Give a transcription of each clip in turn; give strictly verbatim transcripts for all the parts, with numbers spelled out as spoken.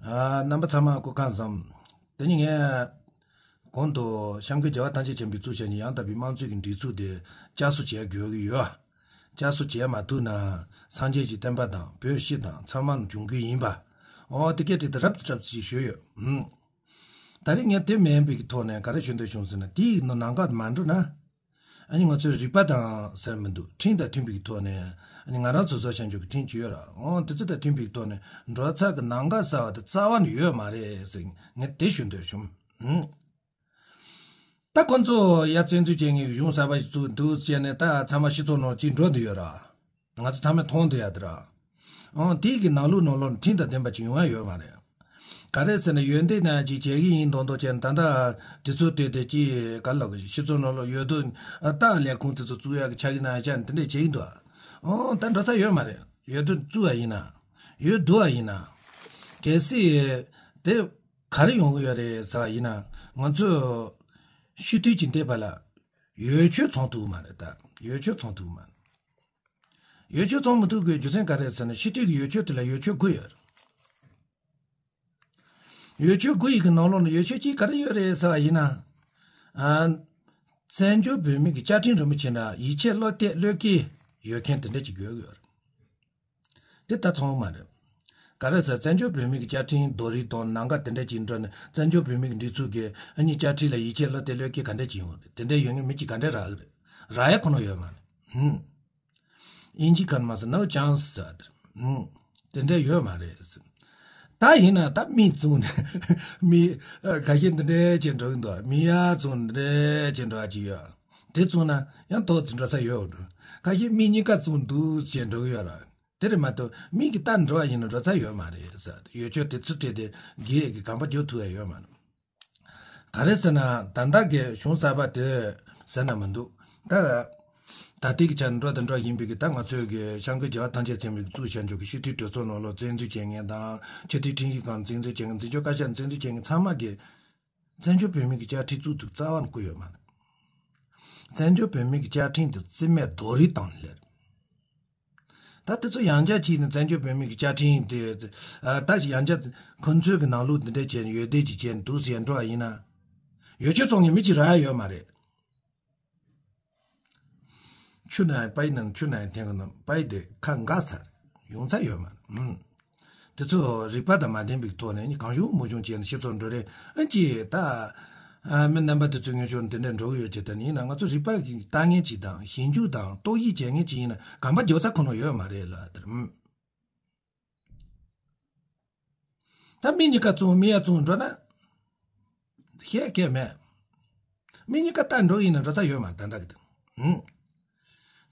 ཨ། རྣམ་པ་ཚང་མ་སྐུ་ཁམས་བཟང་། དེ་ནི་ངས་གོང་དུ་སྐྱབས་མགོན་རྒྱལ་བ་ཐམས་ཅད་མཁྱེན་པའི་གཙུག་བྱས་ནས་ཡང་དག་པའི་དམངས་གཙོའི་གི་སྒྲིག་འཛུགས་དེ་བསྐྱར་གསོ་བྱེད་དགོས་ཀྱི་ཡོད། བསྐྱར་གསོ་བྱེད་མ་ཐུབ་ན་སངས་རྒྱས་ཀྱི་བསྟན་པ་དང་བོད་སྤྱི་དང་ཚང་མ་ལ་གྱོང་གུན་ཡིན་པ། འོ་དེ་སྐད་དེ་དེ་རབ་ཏུ་རབ་ཏུ་ཞིག་ཞུས་ཡོད། ཨུམ། ད་རེས་ངས་དེ་མིན་པའི་གི་ཐོག་ནས་ག་རེ་ཞུ་འདོད་བྱུང་ཟེར་ན། དེའི་ནང་ནང་ག་མ་འགྲོ་ན། ཨ་ནི་ང་ཚོའི་རིག་པ་དང་ཟེར་མི་འདུག་ཁྲིམས་དང་མཐུན་པའི་ཐོག་ནས། ཨ་ནི་ང་རང་ཚོ་བཟོ་བྱ་འཇོག་གི་ཁྲིམས་གཅིག་ཡོད་ར། འོ་དེ་ཚོ་དང་མཐུན་པའི་ཐོག་ནས་འགྲོ་ཚར་གི་ནང་ག་ཟེར་བ་དེ་རྩ་བ་ནས་ཡོད་མ་རེད་ཟེར། ངས་དེ་ཞུ་འདོད་བྱུང་། ཨུམ། ད་ཁོ་ཚོ་ཡ་བཙན་འཛུལ་བྱེད་མཁན་གྱི་གཞུང་གསར་པ་ཞིག་བཙུགས་འདུག་བྱས་ནས་ད་ཚང་མ་སྤྱི་ཚོགས་ནང་གཅིག་འགྲོ་འདི་ཡོད་ར། ང་ཚོ་ཚང་མས་མཐོང་འདི་ཡ་དེ་ར། ཨང་དེའི་གི་ནང་ལོགས་ནང་ལོགས་ནས་ཁྲིམས་དང་ལྡན་པ་ཅིག་ཡོང་ཡ་ཡོད་མ་རེད། ག་རེ་ཟེར་ན་ཡོན་ཏན་ནང་ཅིག་བྱེད་ཀྱི་ཡིན་མདོག་མདོག་བྱས་ནས་ད་ལྟ་དེ་ཚོ་སྤྲད་དེ་ཅིག་ག་ལ་གི་སྤྱི་ཚོགས་ནང་ལོགས་ཡོད་དོ། ད་ལས་ཁུངས་དེ་ཚོ་བཙུགས་ཡ་གི་ཆ་གི་ན་ཡ་ཅག་དེ་འདྲས་བྱེད་ཀྱི་འདུག་ཨང་ད་འགྲོ་ས་ཡོད་མ་རེད། ཡོད་དོ་བཙུགས་ཡ་ཡིན་ན། ཡོད་འདུག་ཡ་ཡིན་ན། གལ་སྲིད་དེ་ག་རེ་ཡོང་གི་ཡོད་རེད་ཟེར་བ་ཡིན་ན། ང་ཚོས་སྤྱི་འཐུས་ཀྱི་འདས་པ་ལ་ཡོ་ཆོད་ཚོང་ཐུབ་མ་རེད། ད་ཡོ་ཆོད་ཚོང་ཐུབ་མ་རེད། ཡོ་ཆོད་ཚོང་མི་ཐུབ་དགོས་རྒྱུ་མཚན་ག་རེ་ཟེར་ན། སྤྱི་འཐུས་ཀྱི་ཡོ་ཆོད་དེ་ལ་ཡོ་ཆོད་དགུ་ཡོད་རེད། ཡོ་ཆོད་དགུ་ཡི་གི་ནང་ལོགས་ནས་ཡོ་ཆོད་གཅིག་ག་རེ་ཡོད་རེད་ཟེར་བ་ཡིན་ན། ཨ། བཙན་བྱོལ་བོད་མི་གི་བཅའ་ཁྲིམས་རིན་པོ་ཆེ་འདྲ་ཡིད་ཆེས་བློ་གཏད་བློས་འཁེལ་ཡོད་མཁན་དེ་འདྲ་ཅིག་དགོས་ཀྱི་ཡོད་རེད། དེ་ད་ཚང་མ་རེད། ག་རེ་ཟེར། བཙན་བྱོལ་བོད་མི་གི་བཅའ་ཁྲིམས་རྡོ་རིང་དང་ནང་ག་དེ་འདྲ་ཅིག་འགྲོ་ནས། བཙན་བྱོལ་བོད་མི་གི་སྒྲིག་འཛུགས་ཀྱི་ཨ་ནི་བཅའ་ཁྲིམས་ལ་ཡིད་ཆེས་བློ་གཏད་བློས་འཁེལ་ག་འདྲ་ཅིག་ཡོང་རེད། དེ་འདྲ་ཡོད་མཁན་མི་གཅིག་ག་འདྲ་རག་གི་རེད། རག་ཡ་ཁོ་ན་ཡོད་མ་རེད། ཧུམ། དབྱིན་ཇི་ཁ་ནས་མ་སོང་ནོ་ཅཱནས་ཟེར། ཨུམ། དེ་འདྲ་ཡོད་མ་རེད་ཟེར། ད་ཡིན་ན་ད་མི་བཙུགས་ནས་མི་ཨ་ཁ་ཤས་འདི་འདྲ་བྱས་འགྲོ་གི་འདུག་མི་ཡ་བཙུགས་འདི་འདྲ་བྱས་འགྲོ་བ་ཅིག་ཡོད། དེ་བཙུགས་ན་ཡང་ཏོག་ཙམ་འགྲོ་ས་ཡོད་འགྲོ། ཁ་ཤས་མི་གཉིས་ཀ་བཙུགས་འདུག་བྱས་འགྲོ་གི་ཡོད་ར། དེ་རེད་མ་གཏོགས་མི་གི་ད་འགྲོ་བ་ཡིན་ན་འགྲོ་ས་ཡོད་མ་རེད་ཟེར། ཡོ་ཆོད་དེ་ཚོ་སྤྲད་དེ་སྒེར་གྱི་གམ་པ་རྒྱག་ཐུབ་ཡ་ཡོད་མ་རེད། ག་རེ་ཟེར་ན་ད་ལྟ་གི་གཞུང་གསར་པ་དེ་ཟེར་ན་མི་འདུག་ད་ད་ལྟའི་གི་ཆ་ནས་འགྲོ་དང་འགྲོ་བཞིན་པའི་གི་ད་ང་ཚོའི་གི་སྐྱབས་མགོན་རྒྱལ་བ་ཐམས་ཅད་མཁྱེན་པའི་གཙུག་བྱས་འཇོག་གི་སྤྱི་འཐུས་གྲོས་ཚོགས་ནང་ལོགས་བཙན་འཛུལ་བྱེད་མཁན་དང་། སྤྱི་འཐུས་ཁྲིམས་ཞིབ་ཁང་བཙན་འཛུལ་བྱེད་མཁན། འཛིན་སྐྱོང་བཀའ་ཤག་བཙན་འཛུལ་བྱེད་མཁན་ཚང་མ་གི་བཙན་བྱོལ་བོད་མི་གི་བཅའ་ཁྲིམས་བཙུགས་འདུག་རྩ་བ་ནས་བཀོད་ཡོད་མ་རེད། བཙན་བྱོལ་བོད་མི་གི་བཅའ་ཁྲིམས་དེ་རྩིས་མེད་རྡོ་རིང་བཏང་ནས་སླེབས། ད་དེ་ཚོ་ཡང་བསྐྱར་གཅིག་ནས་བཙན་བྱོལ་བོད་མི་གི་བཅའ་ཁྲིམས་དེ། ཨ། ད་ཡང་བསྐྱར་ཁོ་ཚོའི་གི་ནང་ལུགས་འདི་འདྲ་བྱས་ནས་ཡོད་བསྡད་ཅིག་བྱས་ནས་འདུག་ཟེར་འགྲོ་བ་ཡིན་ན། ཡོ་ཆོད་ཚོང་གི་མི་གཅིག་རག་ཡ་ཡོད་མ་རེད། ཆུ་ནང་པའི་ནང་ཆུ་ནང་འཐེན་གི་ནང་པའི་དེ་ཁ་འགག་ཚར། ཡོང་ཚར་ཡོད་མ་རེད། ཨུམ། དེ་ཚོ་རིག་པ་དང་མ་ལྡན་པའི་ཐོག་ནས་ནི་གང་བྱུང་མང་བྱུང་བྱས་ནས་སྤྱི་ཚོགས་འགྲོ་རེད། ཨ་ཅེ་ད། ཨ། མི་རྣམ་པ་དེ་ཚོའི་ངན་ཕྱོགས་འདི་འདྲ་འགྲོ་གི་ཡོད་ཅེས། ད་ནི་ཡིན་ན་ང་ཚོ་རིག་པ་གི་ལྟ་མཁན་ཅིག་དང་ཞིབ་འཇུག་དང་རྟོག་ཞིབ་བྱེད་མཁན་ཅིག་ཡིན་ན་གམ་པ་རྒྱག་ས་ཁོ་ན་ཡོད་མ་རེད་ལ་དེར། ཨུམ། ད་མི་གཉིས་ཀ་བཙོང་མི་ཡ་བཙོང་འགྲོ་ན། བཤད་མཁན་མེད། མི་གཉིས་ཀ་ལྟ་འགྲོ་ཡིན་ན་འགྲོ་ས་ཡོད་མ་རེད་ད་ལྟ་གི་དེ། ཨུམ།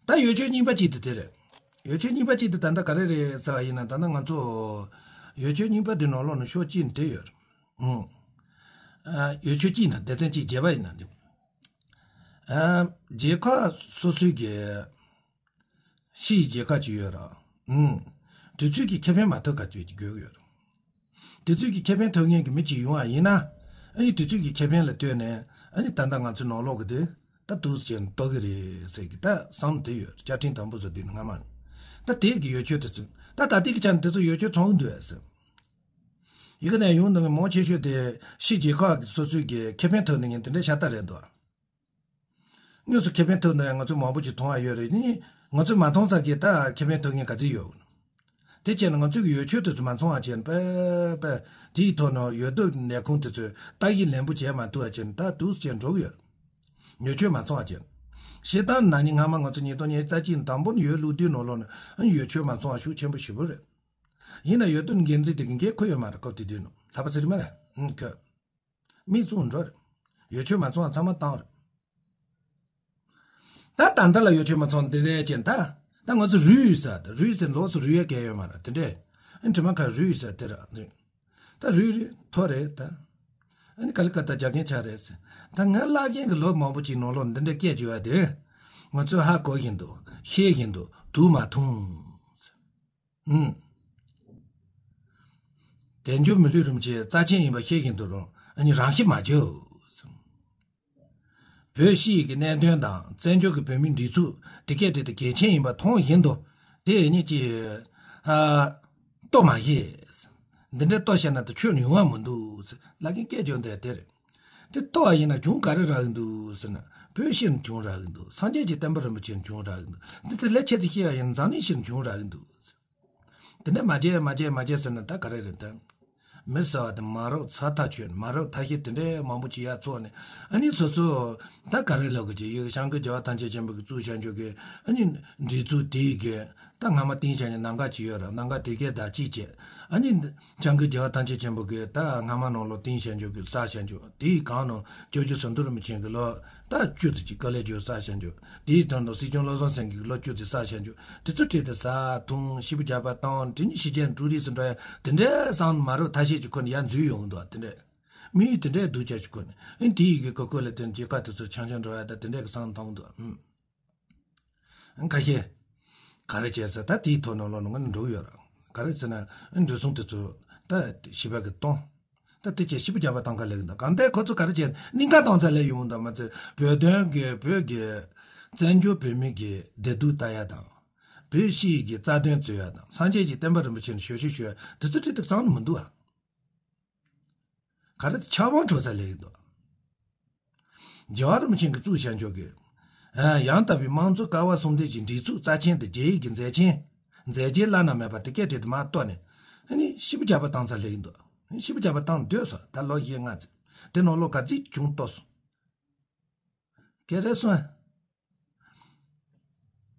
ད་ཡོ་ཆོད་རྙིང་པ་གཅིག་དེ་དེ་རེད། ཡོ་ཆོད་རྙིང་པ་གཅིག་དེ་ད་ལྟ་ག་རེ་རེད་ཟེར་བ་ཡིན་ན། ད་ལྟ་ང་ཚོ་ཡོ་ཆོད་རྙིང་པ་དེ་ནང་ལོགས་ནས་ཕྱོགས་གཅིག་ནས་དེ་ཡོད་རེད། ཨུམ། ཨ། ཡོ་ཆོད་གཅིག་ནང་སྡེ་ཚན་གཅིག་བརྗེ་བ་ཡིན་ན་འདི། ཨ། རྒྱལ་ཁབ་སོ་སོའི་གི་ཕྱིའི་རྒྱལ་ཁབ་ཅིག་ཡོད་ར། ཨུམ། དུས་ཚོད་ཀྱི་ཁེ་ཕན་མ་ཐོབ་ཁ་ཅིག་དགོས་ཀྱི་ཡོད་ར། དུས་ཚོད་ཀྱི་ཁེ་ཕན་ཐོབ་མཁན་གྱི་མི་གཅིག་ཡོང་བ་ཡིན་ན། ཨ་ནི་དུས་ཚོད་ཀྱི་ཁེ་ཕན་ལ་ལྟོས་ནས། ཨ་ནི་ད་ལྟ་ང་ཚོའི་ནང་ལོགས་ཀྱི་དེ་ད་འདུག་སེ་བྱས་ནས་གཏོར་གི་རེད་ཟེར་གི་ད་བསམ་བློ་དེ་ཡོད། བཅའ་ཁྲིམས་དང་པོ་བཟོ་དུས་ནས་སྔ་མ་ནས། ད་དེ་གི་ཡོ་ཆོད་དེ་ཚོ་ད་ད་ལྟའི་གི་ཆ་ནས་དེ་ཚོ་ཡོ་ཆོད་ཚང་གི་འདུག་ཟེར། ཡི་གེ་ནས་ཡོང་འདུག་མང་ཆེ་ཤོས་དེ་ཕྱི་རྒྱལ་ཁག་གི་སོ་སོའི་གི་ཁེ་ཕན་ཐོབ་ནས་ངས་དེ་འདྲ་ཤ་སྟག་རེད་འདུག་དངོས་སུ་ཁེ་ཕན་ཐོབ་ན་ཡང་ང་ཚོ་མང་པོ་ཅིག་མཐོང་བ་ཡོད་རེད། ནི་ང་ཚོས་མ་མཐོང་ཙང་གི་ད་ཁེ་ཕན་ཐོབ་མཁན་ག་ཚོད་ཡོད། དེ་བྱས་ན་ང་ཚོ་གི་ཡོ་ཆོད་དེ་ཚོ་མ་མཐོང་བ་བྱས་ན་པེ་པེ་དེའི་ཐོག་ནས་ཡོད་དོ་ལས་ཁུངས་དེ་ཚོས་ལྟ་ཞིབ་ལན་པོ་བྱས་མ་ཐུབ་པ་བྱས་ན་ད་འདུག་སེ་བྱས་འགྲོ་གི་ཡོད། ཡོ་ཆོད་མ་མཐོང་བ་བྱས་ན། ཤེས་ལྟར་ན་ནི་སྔ་མ་ང་ཚོ་ཉིས་སྟོང་ཉི་ཤུ་རྩ་གཅིག་དང་པོ་ནས་ཡོད་ལུགས་དུས་ནང་ལོགས་ནས་ཡོ་ཆོད་མ་མཐོང་བ་ཤུགས་ཆེན་པོ་ཞེ་པོ་རེད། ཡིན་ན་ཡོད་དོ་འགན་འཛིན་དེ་གི་འགན་ཁུར་ཡོད་མ་རེད། སྐབས་དེ་དུས་ནང་ལྷག་པ་ཚེ་རིང་མ་རེད། ཨང་ཁོས། མི་བཙོང་འགྲོ་རེད། ཡོ་ཆོད་མ་བཙོང་བ་ཚང་མ་བཏང་རེད། ད་ད་ལྟ་ལ་ཡོ་ཆོད་མ་བཙོང་འདི་རེད་ཅེས་ད། ད་ང་ཚོ་རུལ་ཟེར་ད་རུལ་ཟེར་ལོགས་སུ་རུལ་ཡ་གལ་ཡོད་མ་རེད་དེ་འདྲས། ཨ་དྲི་མ་ཁ་རུལ་ཟེར་དེ་ར། ད་རུལ་རེད་ཐོ་རེད་ད། ཨ་ནི་ག་ལི་ཀ་ད་རྒྱག་མཁན་ཆ་རེད་ཟེར། ད་ང་བརླག་མཁན་གྱི་ལོ་མང་པོ་ཅིག་ནང་ལོགས་འདི་འདྲས་སྐད་བརྗོད་ཡ་དེ། ང་ཚོས་ཧ་གོ་བཞིན་དུ་ཤེས་བཞིན་དུ་དུག་མ་འཐུང་། ཨུམ། དལ་འབྱོར་མི་ལུས་རིན་པོ་ཆེ་རྩ་ཆེན་ཡིན་པ་ཤེས་བཞིན་དུ་རང་ཨ་ནི་རང་ཤི་མ་བྱོས། བོད་སྤྱི་ཡི་གི་གནད་དོན་དང་བཙན་བྱོལ་གྱི་བོད་མིའི་སྒྲིག་འཛུགས་དེ་གས་དེ་དེ་གལ་ཆེན་ཡིན་པ་མཐོང་བཞིན་དུ་དེ་ཉིད་ཀྱི་ཨ་ལྟོ་མ་བཞེས། འདི་འདྲའི་ལྟོ་བཤད་ན་ད་ཆོས་ཡོང་བ་མི་འདུག་ཟེར། བླ་རྒན་སྐད་རྒྱག་འདི་དེ་རེད། དེ་ལྟོ་བ་ཡིན་ན་གྱོང་ག་རེ་རག་གི་འདུག་ཟེར་ན། བོད་སྤྱིར་གྱོང་རག་གི་འདུག་སངས་རྒྱས་ཀྱི་བསྟན་པ་རིན་པོ་ཆེར་གྱོང་རག་གི་འདུག་འདི་དེ་ལས་ཆེ་ཙི་བཤད་པ་ཡིན་ན་འཛམ་གླིང་སྤྱིར་གྱོང་རག་གི་འདུག་དེ་འདྲ་མ་བྱེད་མ་བྱེད་མ་བྱེད་ཟེར་ན་ད་ག་རེ་རེད་ད། མི་ཟེར་བ་དེ་མ་རབས་ཚ་ཐག་ཆོད། མ་རབས་ཐ་ཤལ་དེ་འདྲའི་མང་པོ་ཅིག་ཡར་ཚོགས་ནས། ཨ་ནི་སོ་སོ་ད་ག་རེ་ལབ་དགོས་ཀྱི་ཡོད། སྐྱབས་མགོན་རྒྱལ་བ་ཐམས་ཅད་མཁྱེན་པ་གིས་བཙུགས་བཞག་འཇོག་གི་ཨ་ནི་སྒྲིག་འཛུགས་དེའི་གི་ད་སྔ་མ་བཏིང་བཞག་ནས་ནམ་མཁའ་ཅིག་ཡོད་ར། ནམ་མཁའ་དེ་གའི་བདག་གཅིག་བྱས། ཨ་ནི་སྐྱབས་མགོན་རྒྱལ་བ་ཐམས་ཅད་མཁྱེན་པ་གིས་ད་སྔ་མ་ནང་ལོགས་བཏིང་བཞག་འཇོག་གི་བསགས་བཞག་འཇོག་དེའི་སྒང་ནང་སྐྱབས་རྗེ་ཟམ་གདོང་རིན་པོ་ཆེ་གི་ལོ་ད་བཅུ་ཙམ་ཅིག་དཀའ་ལས་བརྒྱབ་བསགས་བཞག་འཇོག་དེའི་དོན་དུ་སྲིད་སྐྱོང་བློ་བཟང་སེང་གེ་གི་ལོ་བཅུ་ཙམ་བསགས་བཞག་འཇོག་དེ་ཚོ་ཁྲིད་དེ་ཟ་འཐུང་ཤི་བོ་རྒྱག་པ་བཏང་དེ་ནི་ཕྱི་རྒྱལ་འགྲོ་རིས་སུ་འགྲོ་ཡ་དེ་འདྲའི་སང་མ་རབས་ཐ་ཤལ་གྱི་ཁོ་ནི་ཡར་འཛུལ་ཡོང་འདུག་དེ་འདྲའི་མི་ཡུལ་དེ་འདྲའི་སྡུག་ཅག་གི་ཁོ་ནི་ཨེ་དེ་ཡི་གི་གོ་སྐོལ་ལ་བརྟེན་མཇལ་ཁ་དེ་ཚོ་ཆང་ཆང་འགྲོ་ཡ་ད་དེ་འདྲའི་གི་སང་བཏང་འདུག་ཨུམ། ཁ་ཤས། ག་རེ་བྱས་ཟེར་ད་དེའི་ཐོག་ནང་ལོགས་ནང་ང་འགྲོ་ཡོད་ར། ག་རེ་ཟེར་ན་འགྲོ་སོང་དེ་ཚོ་ད་ཞི་བ་གི་གཏོང་། ད་དེ་བྱས་ཤི་བོ་རྒྱག་པ་བཏང་ག་ལེགས་འདུག་གང་ལྟར་ཁོ་ཚོ་ག་རེ་བྱས་སྙིང་ག་བཏང་ཚ་ལེ་ཡོང་འདུག་མ་ཚད་བོད་དོན་གི་བོད་ཀྱི་བཙན་བྱོལ་བོད་མི་གི་བདེ་སྡུག་ལྟ་ཡ་དང་། བོད་སྤྱི་ཡི་གི་རྩ་དོན་རྩོད་ཡ་དང་སངས་རྒྱས་ཀྱི་བསྟན་པ་རིན་པོ་ཆེ་ནས་ཞབས་ཞུ་ཞུ་ཡ་དེ་ཚོ་ཁྲིད་དེ་གཙང་ནི་མི་འདུག་ཨ། ག་རེ་ཆགས་པ་འཕྲོ་ཚ་ལེགས་འདུག་རྒྱལ་བ་རིན་པོ་ཆེ་གིས་བཙུགས་བཞག་འཇོག་གི་ཡང་དག་པའི་དམངས་གཙོ་ཀ་བ་གསུམ་ལྡན་གྱི་སྒྲིག་འཛུགས་རྩ་ཆེན་དང་རྒྱལ་ཡོངས་ཀྱི་མཛད་ཆེན། མཛད་རྗེས་བླ་ན་མེད་པ་དེ་སྐད་བྲིས་ཏེ་མར་གཏོར་ནས། ཨ་ནི་ཤི་བོ་རྒྱག་པ་བཏང་ཚ་ལེགས་འདུག་ཨ་ནི་ཤི་བོ་རྒྱག་པ་བཏང་འདོད་སོང་ད་ལོ་བཞི་ལྔ་ཙམ། དེ་ནང་ལོགས་ག་ཚོད་གྱོང་གཏོར་སོང་། སྐད་རེ་སོང་།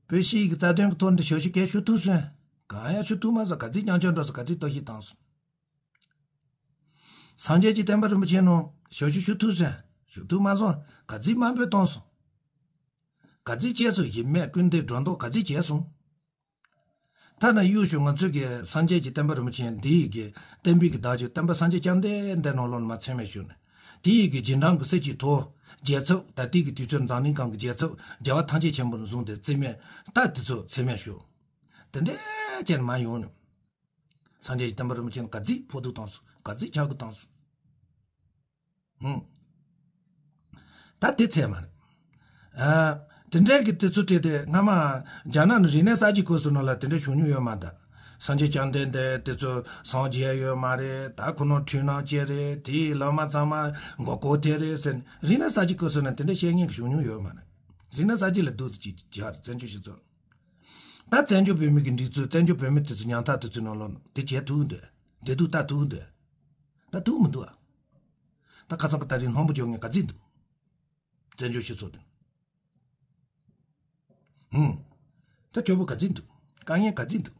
བོད་སྤྱི་ཡི་གི་རྩ་དོན་གི་ཐོག་ནས་ཞབས་ཞུ་གལ་ཞུ་ཐུབ་སོང་། གང་ཡང་ཞུ་ཐུབ་མ་སོང་། ག་ཚོད་རྐྱང་ཆོག་འགྲོ་སོང་། ག་ཚོད་གཏོར་བཤིག་བཏང་སོང་། སངས་རྒྱས་ཀྱི་བསྟན་པ་རིན་པོ་ཆེ་ནང་ཞབས་ཞུ་ཞུ་ཐུབ་སོང་། ཞུ་ཐུབ་མ་སོང་། ག་ཚོད་དམའ་འབེབས་བཏང་སོང་། ག་ཚོད་བྱས་སོང་། གཞི་མེད་སྐུར་འདེབས་སྒྲོ་འདོགས་ག་ཚོད་བྱས་སོང་། ཐ་ན་གཡུག་ཞུ་ང་ཚོ་གི་སངས་རྒྱས་ཀྱི་བསྟན་པ་རིན་པོ་ཆེ་འདི་ཡི་གི་བསྟན་པའི་གི་བདག་ཅིག་བསྟན་པ་སངས་རྒྱས་བཅོམ་ལྡན་འདས་ནང་ལོགས་ནས་མར་མཚན་སྨད་ཞུས་ནས། དེ་ཡི་གི་རྗེས་འབྲང་གི་སྲིད་ཀྱི་ཐོག་རྒྱལ་ཚབ་ད་ལྟའི་གི་དུས་ཚོད་འཛམ་གླིང་སྒང་གི་རྒྱལ་ཚབ་རྒྱལ་བ་ཐམས་ཅད་མཁྱེན་པ་ནས་བཟུང་སྟེ་རྩིས་མེད་ད་དེ་ཚོ་མཚན་སྨད་ཞུ། དེ་འདྲའི་ཅན་མ་ཡོང་ནས། སངས་རྒྱས་ཀྱི་བསྟན་པ་རིན་པོ་ཆེ་ནི་ག་ཚོད་ཕོག་ཐུག་བཏང་སོང་། ག་ཚོད་ཆག་སྒོ་བཏང་སོང་། ཧུམ། ད་དེ་ཚད་མ་རེད། ཨ། དེ་འདྲའི་གི་དེ་ཚོ་བྲིས་ཏེ་སྔ་མ་རྒྱ་ནག་ནས་རིག་གནས་གསར་བརྗེ་སྐབས་སུ་ནང་ལ་དེ་འདྲ་བྱུང་མྱོང་ཡོད་མ་རེད། སངས་རྒྱས་བཅོམ་ལྡན་འདས་དེ་ཚོ་སངས་རྒྱས་ཡོད་མ་རེད། ད་ཁོ་ནང་འཁྲུལ་སྣང་སྐྱེ་རེད། དེའི་བླ་མ་ཚང་མ་མགོ་སྐོར་ཐེབས་རེད་ཟེར་ནས་རིག་གནས་གསར་བརྗེ་སྐབས་སུ་ནས་དེ་འདྲ་བཤད་མཁན་གི་བྱུང་མྱོང་ཡོད་མ་རེད། རིག་གནས་གསར་བརྗེ་ལ་སྡུག་ཙམ་ཅིག་བྱས་རེད་བཙན་བྱོལ་སྤྱི་ཚོགས། ད་བཙན་བྱོལ་བོད་མི་གི་སྒྲིག་འཛུགས་བཙན་བྱོལ་བོད་མི་དེ་ཚོ་ཉམ་ཐག་དེ་ཚོའི་ནང་ལོགས་ནས་དེ་བྱས་ཐུབ་འདོད། བདེ་སྡུག་ལྟ་ཐུབ་འདོད། ད་ཐུབ་མི་འདུག་ཨ། ད་ཁ་སང་གི་ད་རིང་སྣང་བ་འཇོག་མཁན་ག་ཚོད་འདུག་བཙན་བྱོལ་སྤྱི་ཚོགས་དེ། ཧུམ། ད་སྐྱོ་པོ་ག་ཚོད་འདུག་དཀའ་ངལ་ག་ཚོད་འདུག་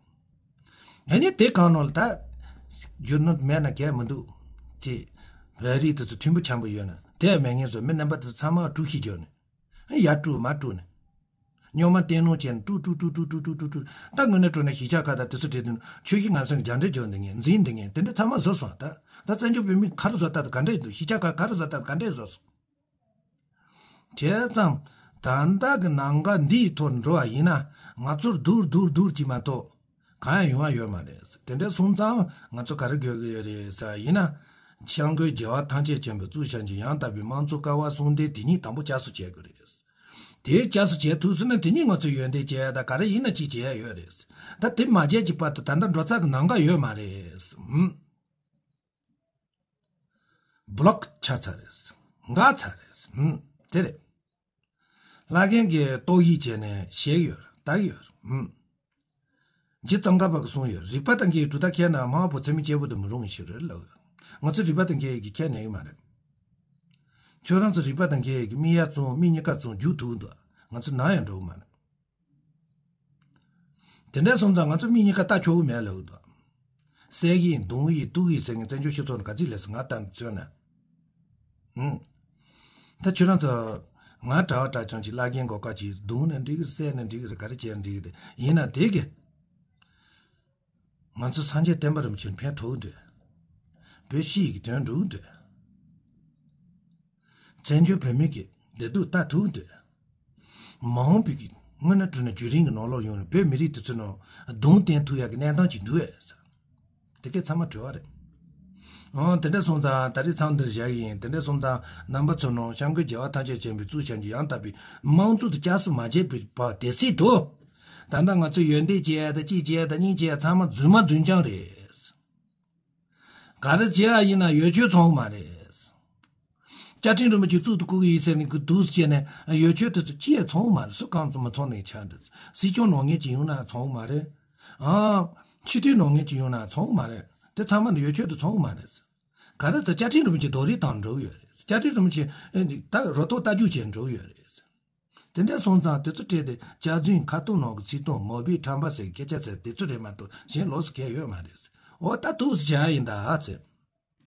ཨ་ནི་དེ་གང་ནང་ལ་ད་རྒྱུ་ནོར་མེད་ན་གལ་མི་འདུག་ཅེས། བོད་རིགས་དེ་ཚོ་མཐུན་པོ་འཆམ་པོ་ཡོད་ན་དེ་མེད་མཁན་ཚོ་མི་རྣམ་པ་དེ་ཚོ་ཚང་མ་དཀྲུག་ཤིང་རྒྱག་ནས། ཡར་དཀྲུག་མར་དཀྲུག་ནས། རྙོག་མ་བསྟན་ལོང་བྱས་ནས་དཀྲུག་དཀྲུག་དཀྲུག་ད་དངོས་གནས་དྲང་གནས་གཞིས་ཆགས་ཁག་དང་དེ་ཚོ་བྲིས་དུས་ཆོས་ཞིག་ང་ཚོས་རྒྱ་འདྲེ་འཇོག་འདི་ངས་འཛིན་འདི་ངས་དེ་འདྲ་ཚང་མ་བཟོ་སོང་ད། ད་བཙན་བྱོལ་བོད་མི་ག་རེ་བཟོ་ལྟ་དང་ག་འདྲས་འདུག་གཞིས་ཆགས་ཁག་ག་རེ་བཟོ་ལྟ་དང་ག་འདྲས་བཟོ་སོང་། བྱས་ཙང་། ད་ལྟ་གི་ནམ་མཁའ་འདིའི་ཐོག་འགྲོ་བ་ཡིན་ན་ང་ཚོར་སྡུག་སྡུག་སྡུག་ཅིག་མ་གཏོགས། གང་ཡང་ཡོང་བ་ཡོད་མ་རེད། དེ་འདྲ་སོང་ཙང་ང་ཚོ་ག་རེ་དགོས་ཀྱི་ཡོད་རེད་ཟེར་བ་ཡིན་ན། སྐྱབས་མགོན་རྒྱལ་བ་ཐམས་ཅད་མཁྱེན་པས་གཙོས་བྱས་ཀྱི་ཡང་དག་པའི་དམངས་གཙོ་ཀ་བ་གསུམ་ལྡན་དེ་ཉིད་དང་པོ་བསྐྱར་གསོ་བྱེད་དགོས་རེད། དེ་བསྐྱར་གསོ་བྱེད་ཐུབ་སོང་ན་དེ་ཉིད་ང་ཚོ་ཡོན་ཏན་ཅན་དང་ག་རེ་ཡིན་ན་ཅིག་བྱེད་ཡ་ཡོད་རེད། ད་དེ་མ་བྱས་ཀྱི་བར་དུ་ད་ལྟ་འགྲོ་ས་གི་ནམ་མཁའ་ཡོད་མ་རེད། ཧུམ། བློག་ཆགས་ཚར་རེད། འགག་ཚར་རེད། ཧུམ། དེ་རེད། བླ་རྒན་གྱིས་ཏོག་དབྱིབས་བྱས་ནས་བཤད་ཡོད་ལྟ་ཡོད། ཧུམ། རྗེ་ཙོང་ཁ་པ་གིས་གསུངས་ཡོད། རིག་པ་དང་འགལ་བའི་གྲུབ་མཐའ་ཁས་ན་མ་བུ་ཚེ་མི་སྐྱེ་བོ་དུ་མི་རུང་ཞིག་རེད་ལབ་ཡོད། ང་ཚོ་རིག་པ་དང་འགལ་ཡས་ཀྱི་ཁས་ནས་ཡོད་མ་རེད། ཁྱོད་རང་ཚོ་རིག་པ་དང་འགལ་ཡས་ཀྱི་མིག་ཡར་བཙུམ་མིག་གཉིས་ཀ་བཙུམ་རྒྱུག་ཐུབ་འདུག་ང་ཚོ་ནམ་ཡང་འགྲོ་གི་མ་རེད། དེ་འདྲ་སོང་ཙང་ང་ཚོ་མིག་གཉིས་ཀ་ལྟ་ཆོག་གི་མེད་ལབ་ཀྱི་འདུག་བསད་ཀྱི་ཡིན་རྡུང་གི་ཡིན་གཏུབ་ཀྱི་ཡིན་ཟེར་མཁན་བཙན་བྱོལ་སྤྱི་ཚོགས་ནང་ག་ཚོད་སླེབས་སོང་ང་ལྟ་ནས་བཙོན་ན། ཧུམ། ད་ཁྱོད་རང་ཚོ་ང་གྲྭ་བ་གྲྭ་རྐྱང་ཅིག་བླ་རྒན་མགོ་དཀར་ཅིག་རྡུང་ནས་འགྲིག་གི་རེད། བསད་ནས་འགྲིག་གི་རེད། ག་རེ་བྱས་ནས་འགྲིག་གི་རེད། ཡིན་ན་དེ་གི་ང་ཚོ་སངས་རྒྱས་བསྟན་པ་རིན་པོ་ཆེར་ཕན་ཐོགས་འདོད། བོད་སྤྱི་ཡི་དོན་སྒྲུབ་འདོད། བཙན་བྱོལ་བོད་མི་གི་བདེ་སྡུག་ལྟ་ཐུབ་འདོད། མ་འོངས་པའི་གི་དངོས་གནས་དྲང་གནས་རྒྱུན་རིང་གི་ནང་ལོགས་ཡོང་ནས་བོད་མི་རིགས་དེ་ཚོ་ནང་སྡུག་བསྔལ་ཐུག་ཡག་གི་གནས་སྟངས་ཅིག་འདུག་གས། དེ་གས་ཚང་མ་གྲོལ་བ་རེད། འོ་དེ་འདྲ་སོང་ཙང་ད་རེས་མཚམས་འདིར་བཞག་གི་ཡིན། དེ་འདྲ་སོང་ཙང་རྣམ་པ་ཚོ་ནང་སྐྱབས་མགོན་རྒྱལ་བ་ཐམས་ཅད་མཁྱེན་པས་གཙོས་བྱས་ཀྱི་ཡང་དག་པའི་དམངས་གཙོ་དེ་བསྐྱར་གསོ་མ་བྱས་པའི་བར་དེ་སྲིད་དུ། ད་ལྟ་ང་ཚོས་ཡོན་ཏན་བྱས་དང་གཅིག་བྱས་དང་གཉིས་བྱས་ཚང་མ་རྫུན་མ་རྫུན་རྐྱང་རེད། ག་རེ་བྱེད་ཡ་ཡིན་ན་ཡོ་ཆས་ཚང་མ་རེད། བཅའ་ཁྲིམས་རིན་པོ་ཆེ་བཙུགས་དུ་བཀུག་གི་ཡིན་ཟེར་ནས་ཁོ་འདུག་སེ་བྱས་ནས་ཡོ་ཆས་དེ་ཚོ་ཅི་ཡང་ཚང་མ་རེད། སུ་གང་ཚང་མ་ཚང་ནས་ཆགས་འདུག་སྲིད་སྐྱོང་ནོར་ངན་ཅིག་ཡོང་ན་ཚང་མ་རེད། ཨང་། ཕྱི་དོན་ནོར་ངན་ཅིག་ཡོང་ན་ཚང་མ་རེད། དེ་ཚང་མ་ནི་ཡོ་ཆས་དེ་ཚང་མ་རེད། ག་རེ་ཟེར། བཅའ་ཁྲིམས་རིན་པོ་ཆེ་རྡོག་རིལ་བཏང་འགྲོ་གི་ཡོད་རེད། བཅའ་ཁྲིམས་རིན་པོ་ཆེ་ཨེ་ནི་ད་རོ་ཏོག་རྟ་རྒྱུག་བྱས་འགྲོ་གི་ཡོད་རེད། དེ་འདྲ་སོང་ཙང་དེ་ཚོ་སྤྲད་དེ་ལྕགས་རྫུན་ཁ་ཐུག་ནང་གི་ཚིག་དོན་མ་བུའི་ཁྲམ་པ་ཟེར་སྐད་ཆ་ཟེར་དེ་ཚོ་རེད་མ་གཏོགས་གཞན་ལོགས་སུ་གལ་ཡོད་མ་རེད། འོ་ད་འདུག་སེ་བྱ་ཡིན་ད་ཨ་ཙི།